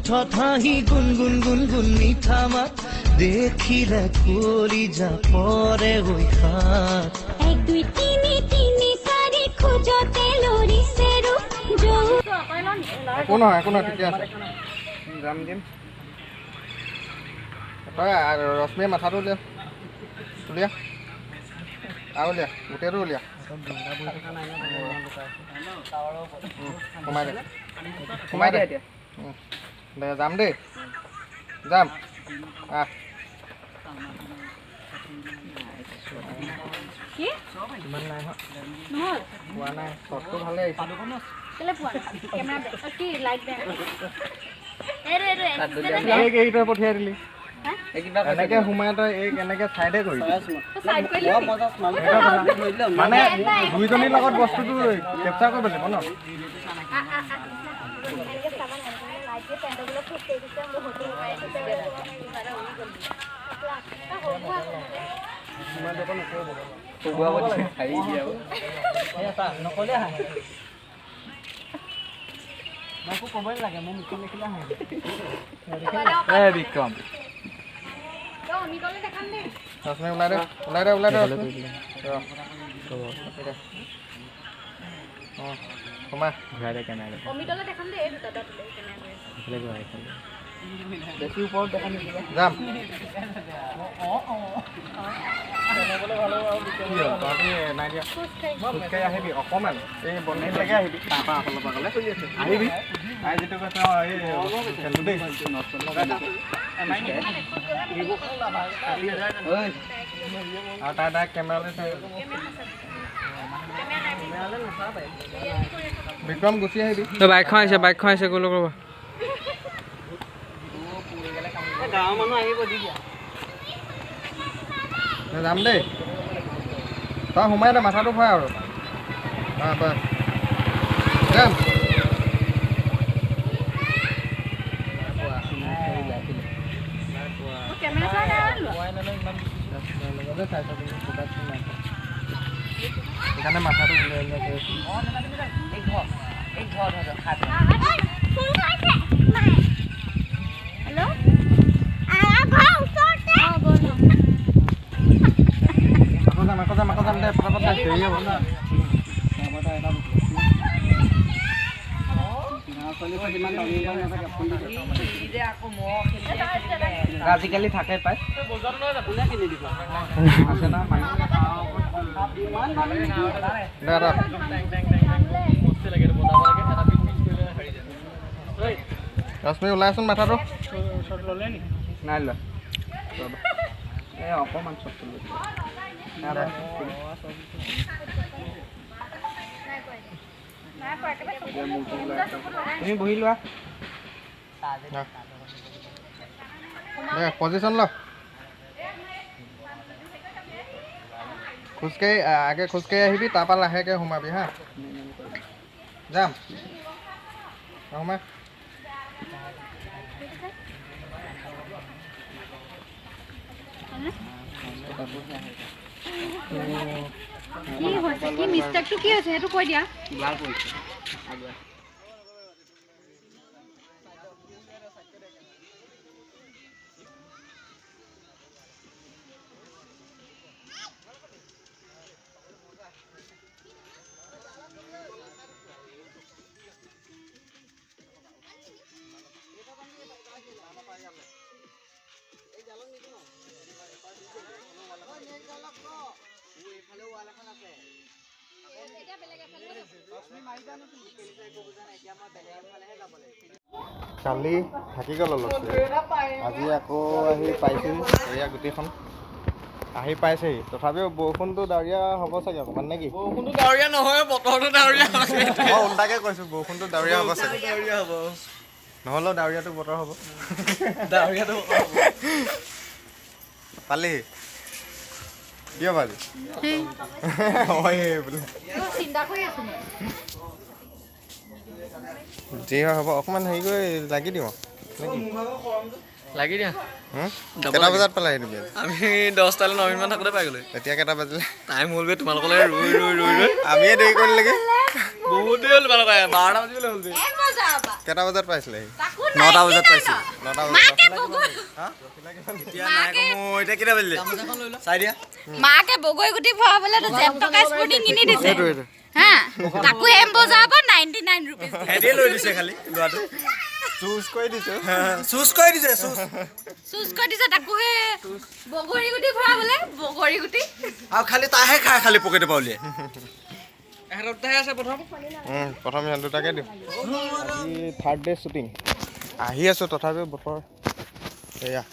ওঠত হাঁহি, গুণ গুণ গুণ গুণ মিঠা মাত, দেখিলে কলিজা পৰে ঐ হাত। এক দুই তিনি তিনি চাৰি খোজতে লৰিছে ৰূপ যৌ। একো নহয়, একো নহয়, ঠিকে আছে। যাম দিম। তই ৰশ্মিয়ে মাথাটো উলিয়া, উলিয়া আৰু উলিয়া, গোটেইটো উলিয়া। সোমাই দে, সোমাই দে। দে, যাম দেই, যাম। আহ। কি? ইমান নাই হোৱা। নহ'ল? পোৱা নাই, শ্বটটো ভালেই আহিছে। কেলে পোৱা নাই? কেমেৰা বেয়া কি? লাইট বেয়া। এই এইটোৱে পঠিয়াই দিলি। এনেকে সোমাই তই এই কেনেকে চাইডে কৰিবি? চাইড কৰিলি। মানে দুইজনীৰ লগত বস্তুটো কেপচাৰ কৰিব লাগিব ন। এনেকে চাবা নাই, লাইট দিয়ে পেণ্টৰ খুব কৰি দিছে মোৰ। বিক্ৰম। অমিতলৈ দেখাম দেই। ৰশ্মি, ওলাই দে, ওলাই দে, ওলাই দে। ৰশ্মি, ৰ। দে। অঁ, সোমা। ঘূৰাই দে কেমেৰাটো। অমিতলৈ দেখাম দেই। এই দুটা দাঁত কেনেকৈ কৰি আছে। এইফালে ঘূৰাই, এইফালে। যাম। কি হ'ল? তহঁতি নাই দিয়া। খোজকাঢ়ি আহিবি অকণমান, এই বনখিনিলৈকে আহিবি, তাৰপৰা অকলৰ পৰা গ'লে আহিবি। তাই যিটো কৈছে, অঁ, এই খেলটো দেই। আৰু তাই তাই কেমেৰালৈ চাই। বিক্ৰম, গুচি আহিবি। তই বাইকখন আহিছে, বাইকখন আহিছে, গ'লো ৰ'বা। গাঁৱৰ মানুহ আহিব দি দিয়া। দে, যাম দেই। তই সোমাই দে, মাথাটো ভৰাই আৰু। অঁ, বাছ, যাম। কেমেৰা চোৱা নাই লোৱা। লগতে চাইছ কিন্তু নাই, সেইকাৰণে মাথাটো উলিয়াই উলিয়াই গৈ আছো। হেল্ল', ঘৰ ওচৰতে। আকৌ যাম, আকৌ যাম, আকৌ যাম দে, ফটাফট দে, দেৰি হ'ব। আজিকালি থাকে পাই। আছে না মানুহ? দে ৰ। ৰশ্মি, ওলাইচোন মাথাটো। নাই লোৱা। এই অকণমান চবটো লৈছোঁ। দে। তুমি বহি লোৱা। দে, পজিশ্যন ল। খোজকাঢ়ি আগে খোজকাঢ়ি আহিবি, তাৰপৰা লাহেকৈ সোমাবি। হা, যাম। সোমা। কি হৈছে? কি মিষ্টেকটো কি হৈছে সেইটো কৈ দিয়া। ব্লাৰ পৰিছে আগুৱাই। কালি থাকি গ'ল অলপ, আজি আকৌ আহি পাইছোহি। এয়া গোটেইখন আহি পাইছেহি। তথাপিও বৰষুণটো ডাৱৰীয়া হ'ব চাগে অকণমান, নেকি? বৰষুণটো ডাৱৰীয়া নহয়, বতৰটো ডাৱৰীয়া। মই উল্টাকে কৈছোঁ, বৰষুণটো ডাৱৰীয়া হ'ব চাগে। ডাৱৰীয়া হ'ব। নহ'লেও ডাৱৰীয়াটো বতৰ হ'ব। ডাৱৰীয়াটো। পালিহি কিয় পালি হয় বোলে। চিন্তা কৰি আছো মই। যি হয় হ'ব, অকণমান হেৰি কৰি লাগি দিওঁ নেকি? লাগি দিয়া। হুম? কেইটা বজাত পালাহি তুমি আজি? আমি 10টালৈ 9 মিনিটমান থাকোঁতে পাই গ'লো। এতিয়া কেইটা বাজিলে? টাইম হ'ল বে, তোমালোকলৈ ৰৈ ৰৈ ৰৈ ৰৈ। আমিয়ে দেৰি কৰিলে নেকি? বহুত দেৰি হ'ল, তোমালোকৰ 12টা বাজিবলৈ হ'ল বে। কেইটা বজাত পাইছিলেহি? 9টা বজাত পাইছোঁ। 9টা বজাত। মাকে বগৰী এতিয়া নাই কমো, এতিয়া কেইটা বাজিলে চাই দিয়া। মাকে বগৰী গুটি ভৰাবলৈ তো জেপ টকা স্পৰ্টিং কিনি দিছে। সেইটো সেইটো। হা, তাকো এম বজাৰৰ পৰা 99 ৰুপিজ। সিহঁতিয়ে লৈ দিছে খালি লোৱাটো। চুজ কৰি দিছোঁ। চুজ কৰি দিছে, চুজ। চুজ কৰি দিছে তাকো সেই বগৰী গুটি ভৰাবলৈ, বগৰী গুটি। আৰু খালি তাহে খাই খালি পকেটৰ পৰা উলিয়াই। এহেঁতৰ দুটাহে আছে প্ৰথম। প্ৰথম ইহঁত দুটাকে দিওঁ। আজি থাৰ্ড ডে শ্বুটিং। আহি আছোঁ, তথাপিও বতৰ এয়া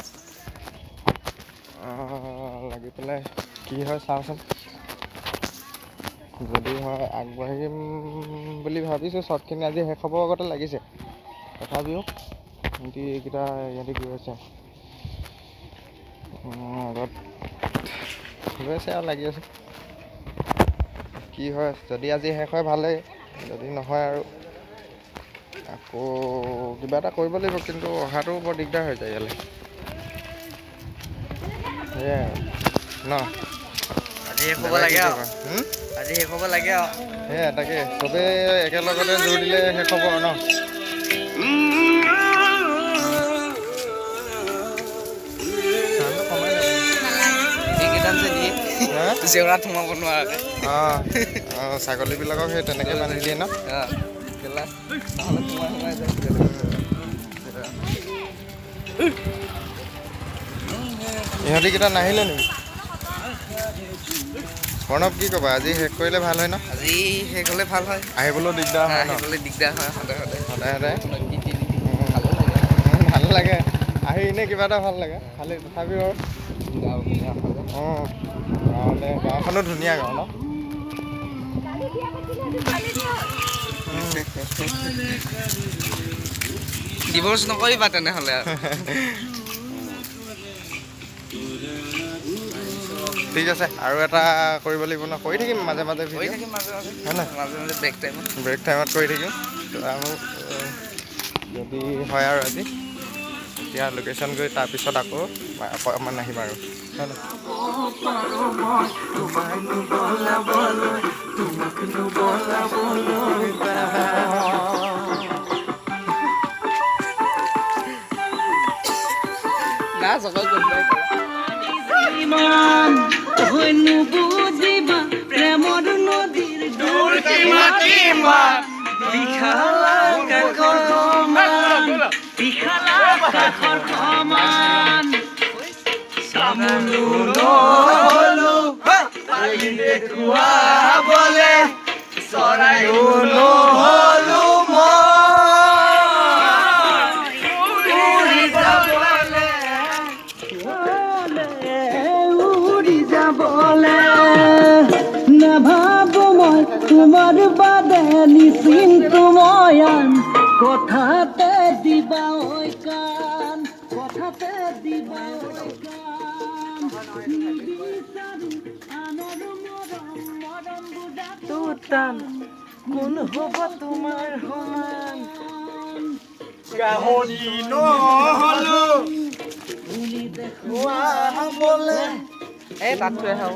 লাগি পেলাই কি হয় চাওঁচোন। যদি হয় আগবাঢ়িম বুলি ভাবিছোঁ। শ্বৰ্টখিনি আজি শেষ হ'ব আগতে লাগিছে, তথাপিও ইহঁতি এইকেইটা ইহঁতি গৈ আছে। আগত গৈ আছে আৰু লাগি আছে। কি হয়, যদি আজি শেষ হয় ভালেই, যদি নহয় আৰু আকৌ কিবা এটা কৰিব লাগিব। কিন্তু অহাটো বৰ দিগদাৰ হৈ যায় ইয়ালৈ। সেয়াই আৰু ন। আজি শেষ হ'ব লাগে আৰু। আজি শেষ হ'ব লাগে আৰু। সেয়াই তাকে, চবেই একেলগতে জোৰ দিলে শেষ হ'ব আৰু ন। চাউণ্ডটো কমাই দে। এইকেইটা যে দিয়ে জেওৰাত সোমাব নোৱাৰাকে। অঁ অঁ, ছাগলীবিলাকক সেই তেনেকৈ বান্ধি দিয়ে ন। অঁ, কেলা নহ'লে সোমাই সোমাই যায়। ইহঁতিকেইটা নাহিলে নেকি? প্ৰণৱ কি ক'বা, আজি শেষ কৰিলে ভাল হয় ন? আজি শেষ হ'লে ভাল হয়। আহিবলৈও দিগদাৰ হয় ন? আহিবলৈ দিগদাৰ হয় সদায় সদায়। সদায় সদায় ভালো লাগে। ভাল লাগে আহি, এনেই কিবা এটা ভাল লাগে খালি, তথাপিও আৰু অঁ গাঁৱলৈ, গাঁওখনো ধুনীয়া গাঁও ন। ডিভ'ৰ্চ নকৰিবা তেনেহ'লে আৰু। ঠিক আছে, আৰু এটা কৰিব লাগিব ন। কৰি থাকিম মাজে মাজে কৰি ভিডিঅ'। থাকিম মাজে মাজে। হয় নাই? মাজে মাজে ব্ৰেক টাইমত। ব্ৰেক টাইমত কৰি থাকিম। তো আৰু যদি হয় আৰু আজি এতিয়া লোকেশ্যন গৈ তাৰপিছত আকৌ অকণমান আহিম আৰু, হয় নাই? নাচ অকল কোনোবাই ক'লা। নাভাবো মই তোমাৰ বাদে নিচিন্তু মই আন কথাতে দিবা ঐ কাণ, কথাতে দিবা ঐ কাণ। নিবিচাৰো আনৰ মৰম, মৰম বুজাটো টান, কোন হ'ব তোমাৰ সমান? এই তাত থৈ আহা।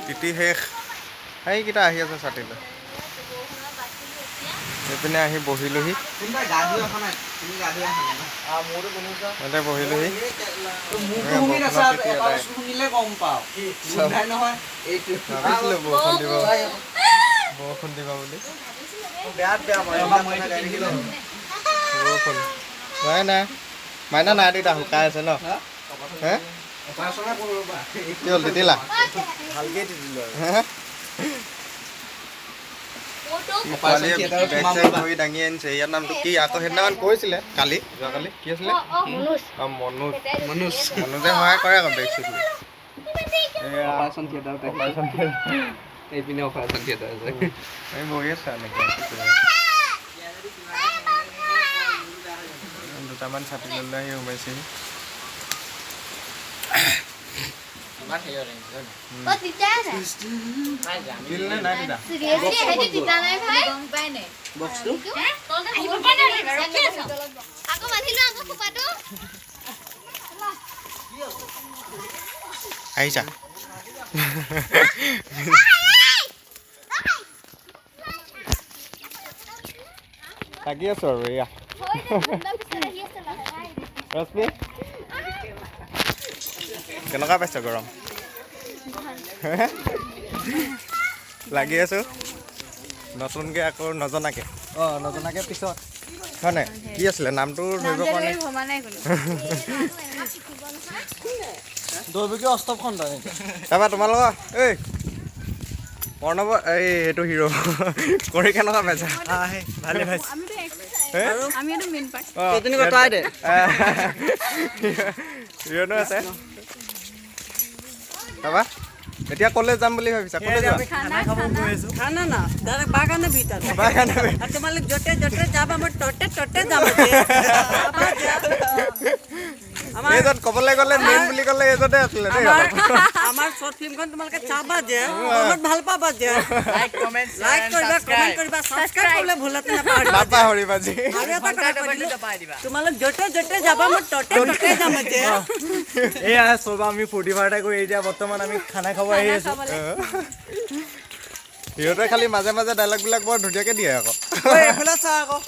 তিতি শেষ, সেইকেইটা আহি আছে ছাতিলৈ। সেইপিনে আহি বহিলোহি, ইয়াতে বহিলোহি। বৰষুণত তিতি এদায়। ভাবিছিলো বৰষুণ দিব, বৰষুণ দিব বুলি। বৰষুণ নাই নাই, মাইনা নাই, দেউতা শুকাই আছে ন। হে কি হ'ল, তিতিলা? হে? পোৱালীয়ে বেগ চেগ ধৰি দাঙি আনিছে। ইয়াৰ নামটো কি আকৌ সেইদিনাখন কৈছিলে, কালি যোৱাকালি কি আছিলে? অ মনোজ। মনোজ। মনোজে সহায় কৰে আকৌ বেগ চেগ লৈ। এয়া অপাৰেশ্যন থিয়েটাৰ, এইপিনে অপাৰেশ্যন থিয়েটাৰ আছে। আমি বহি আছো এনেকে, দুটামান ছাতি ল'লে আহি সোমাইছেহি। দিল নে নাই দিলা? বক্সটো আকৌ বান্ধিলো আকৌ খোপাটো। আহিছা লাগি আছো আৰু এয়া ৰশ্মি কেনেকুৱা পাইছ গৰম? লাগি আছো নতুনকৈ আকৌ নজনাকে। অঁ নজনাকে পিছত হয় নাই কি আছিলে নামটো ধৰিব পৰা নাই। তাৰপৰা তোমালোকৰ এই প্ৰণৱ এই এইটো হিৰ' কৰি কেনেকুৱা পাইছা? ভালে পাইছো। হিৰ'নো আছে। তাৰপৰা এতিয়া ক'লে যাম বুলি ভাবিছা? ক'লে যাবা? খানা না ডাইৰেক্ট বাগানৰ ভিতৰত। বাগানৰ তোমালোক য'তে য'তে যাবা মই ত'তে ত'তে যাম। এইজন ক'বলৈ গ'লে মেইন বুলি ক'লে এইজনে আছিলে দেই। আমাৰ শ্বৰ্ট ফিল্মখন তোমালোকে চাবা যে বহুত ভাল পাবা যে। লাইক কমেণ্ট লাইক কৰিবা, কমেণ্ট কৰিবা, ছাবস্ক্ৰাইব কৰিবলৈ ভুলতে নাপাহৰিবা। নাপাহৰিবা জি। আৰু এটা কথা কৈ দিলোঁ, তোমালোক য'তে য'তে যাবা মই ত'তে ত'তে যাম যে। এয়া চব আমি ফূৰ্তি ফাৰ্তা কৰি এতিয়া বৰ্তমান আমি খানা খাব আহি আছো। সিহঁতে খালি মাজে মাজে ডাইলগবিলাক বৰ ধুনীয়াকৈ দিয়ে আকৌ। এইফালে চা আকৌ।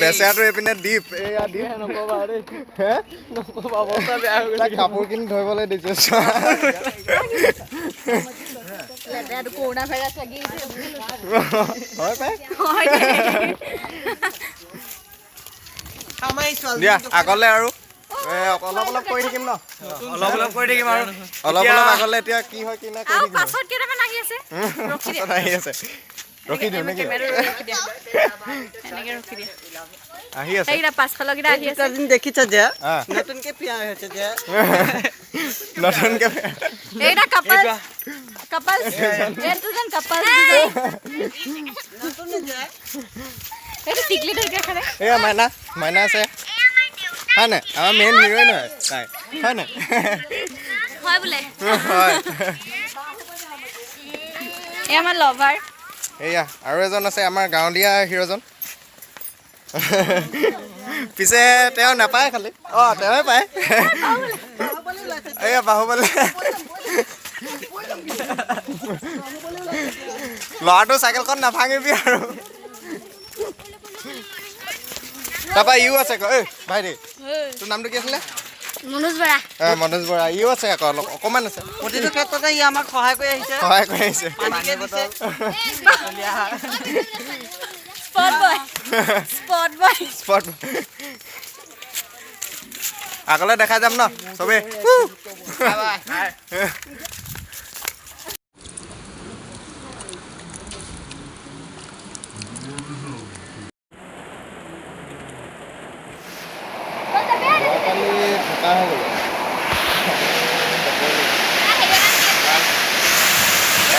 বেচেৰাটো এইপিনে দীপ, এয়া দীপ তাক কাপোৰ কিনি ধৰিবলৈ দিছে। হয় পাই দিয়া আগলে আৰু অলপ অলপ কৰি থাকিম ন, অলপ অলপ কৰি থাকিম আৰু অলপ অলপ আগলে এতিয়া কি হয় কি নাই কৰি থাকিম। পাছত কেইটামান আহি আছে, ৰখি দিয়া। আহি আছে, ৰখি দিওঁ নেকি? এনেকে ৰখি দিয়া। আহি আছে এইকেইটা পাঁচশলকেইটা আহি আছে। দেখিছা যে নতুনকে পিয়া হৈছে যে, নতুনকে এইকেইটা কাপাল কাপাল এইটো যেন কাপাল এইটো টিকলিটো এতিয়া খালে। এয়া মাইনা, মাইনা আছে হয় নাই? আমাৰ মেইন হিৰ'ইন হয় তাই, হয় নাই? হয় বোলে। হয়। এই আমাৰ লভাৰ। এয়া আৰু এজন আছে আমাৰ গাঁৱলীয়া হিৰ'জন। পিছে তেওঁ নাপায় খালি। অঁ তেওঁৱে পায়। এয়া বাহুবলী ল'ৰাটো চাইকেলখন নাভাঙিবি আৰু। তাৰপৰা ইও আছে আকৌ। ঐ ভাইটি তোৰ নামটো কি আছিলে? মনোজ বৰা। মনোজ বৰা ইও আছে আকৌ, অলপ অকণমান আছে। প্ৰতিটো ক্ষেত্ৰতে ই আমাক সহায় কৰি আহিছে। সহায় কৰি আহিছে। Spot boy, spot boy, spot. আগলৈ দেখা যাম ন চবেই। থকা হৈ গ'ল।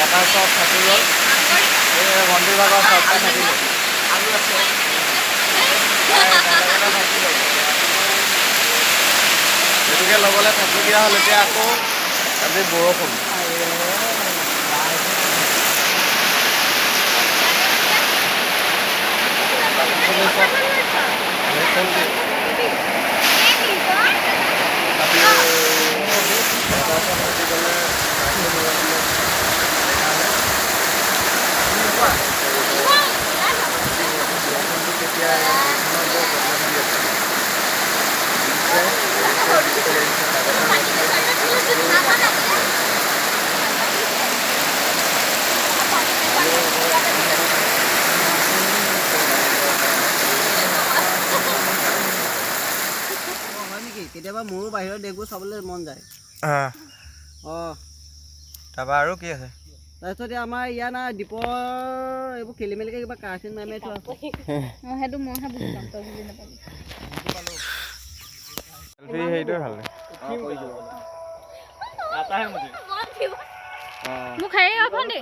এটা চব থাকি গ'ল, এই ভণ্টিৰ ভাগৰ চবটা থাকি গ'ল। সেইটোকে ল'বলৈ থাকি দিয়া হ'ল। এতিয়া আকৌ আজি বৰষুণ। কেতিয়াবা মোৰো বাহিৰৰ দেশবোৰ চাবলৈ মন যায়। অঁ তাৰপৰা আৰু কি আছে? তাৰপিছত আমাৰ ইয়াত নাই দ্বীপৰ এইবোৰ খেলি মেলিকৈ কিবা কাৰচিন মাৰি মাৰি থোৱা আছে। সেইটো মইহে বুজি পাম, তই বুজি নাপাবি। সেইটোৱে ভাল। মোক হেৰি ভণ্টি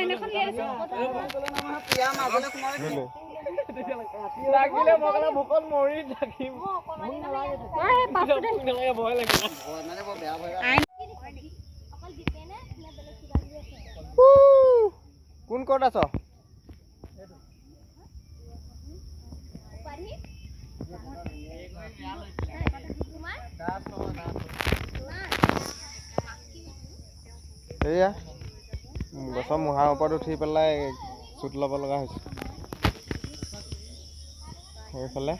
এনেখন দি আছে। কোন ক'ত আছ? এয়া গছৰ মুঢ়াৰ ওপৰত উঠি পেলাই চুট ল'ব লগা হৈছে। সেইফালে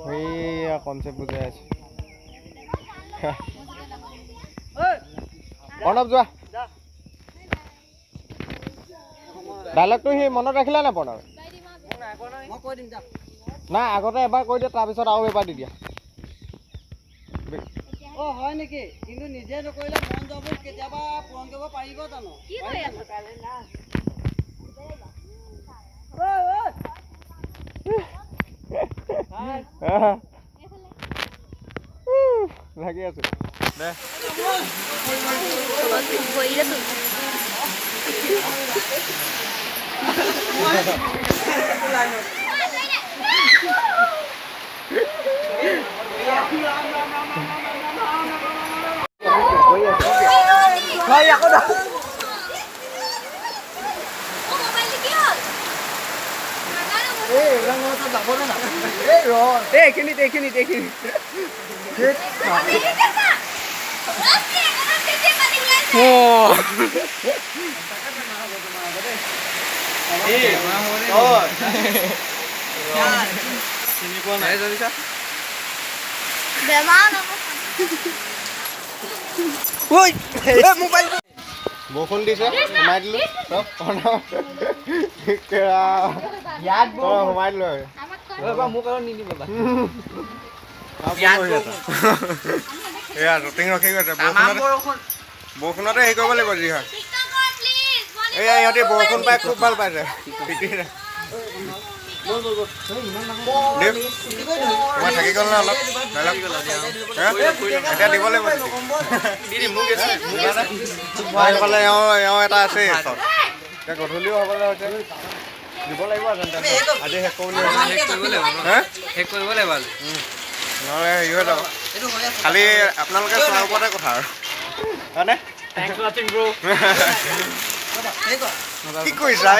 সেইয়া কনচেপ্ট বুজাই আছে। প্ৰণৱ যোৱা, ডাইলগটো সি মনত ৰাখিলা নাই প্ৰণৱ? নাই, আগতে এবাৰ কৈ দিয়া, তাৰপিছত আৰু এবাৰ দি দিয়া। অ হয় নেকি? কিন্তু নিজে নকৰিলে মন যাব কেতিয়াবা পূৰণ কৰিব পাৰিব জানো? লাগি আছো দে। বৰষুণ দিছে, সোমাই দিলো চব। সোমাই দিলো। এয়া ৰুটিং ৰখি গৈছে, বৰষুণতে হেৰি কৰিব লাগিব যি হয়। এয়া ইহঁতি বৰষুণ পাই খুব ভাল পাইছে। তোমাৰ থাকি গ'ল ন অলপ? এতিয়া দিব লাগিব। এইফালে এওঁ এটা আছে, এতিয়া গধূলিও হ'বলৈ হৈছে, দিব লাগিব আজি। শেষ কৰিব শেষ কৰিব লাগিব, নহ'লে হেৰি হৈ যাব। খালি আপোনালোকে চোৱাৰ ওপৰতে কথা আৰু, হয়নে? কি কৰিছা?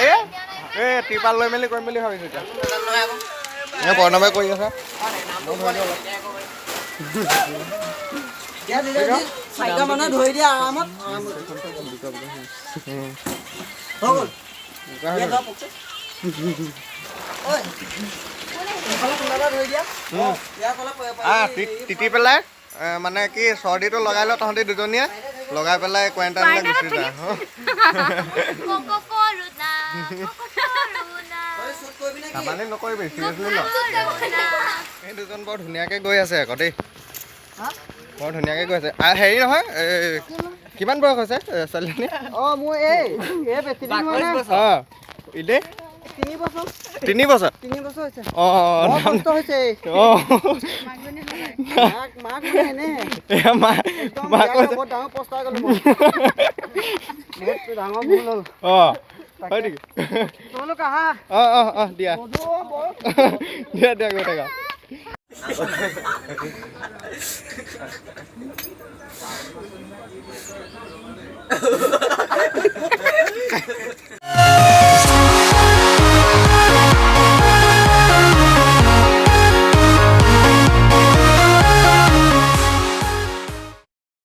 এই ত্ৰিপাল লৈ মেলি কৰিম বুলি ভাবিছোঁ এতিয়া। এই প্ৰণৱে কৰি আছে। তিতি পেলাই মানে কি চৰ্দিটো লগাই ল তহঁতি দুজনীয়ে, লগাই পেলাই কোৱাৰেণ্টাইনলৈ গুচি যা। ধেমালি নকৰিবি, চিৰিয়াছলি ল। এই দুজন বৰ ধুনীয়াকৈ গৈ আছে আকৌ দেই, বৰ ধুনীয়াকৈ গৈ আছে। হেৰি নহয়, কিমান বয়স হৈছে ছোৱালীজনী? অঁ, এনেই 3 বছৰ। অঁ, অঁ, হয় নেকি? অঁ অঁ অঁ, দিয়া দিয়া দিয়া, গৈ থাকা।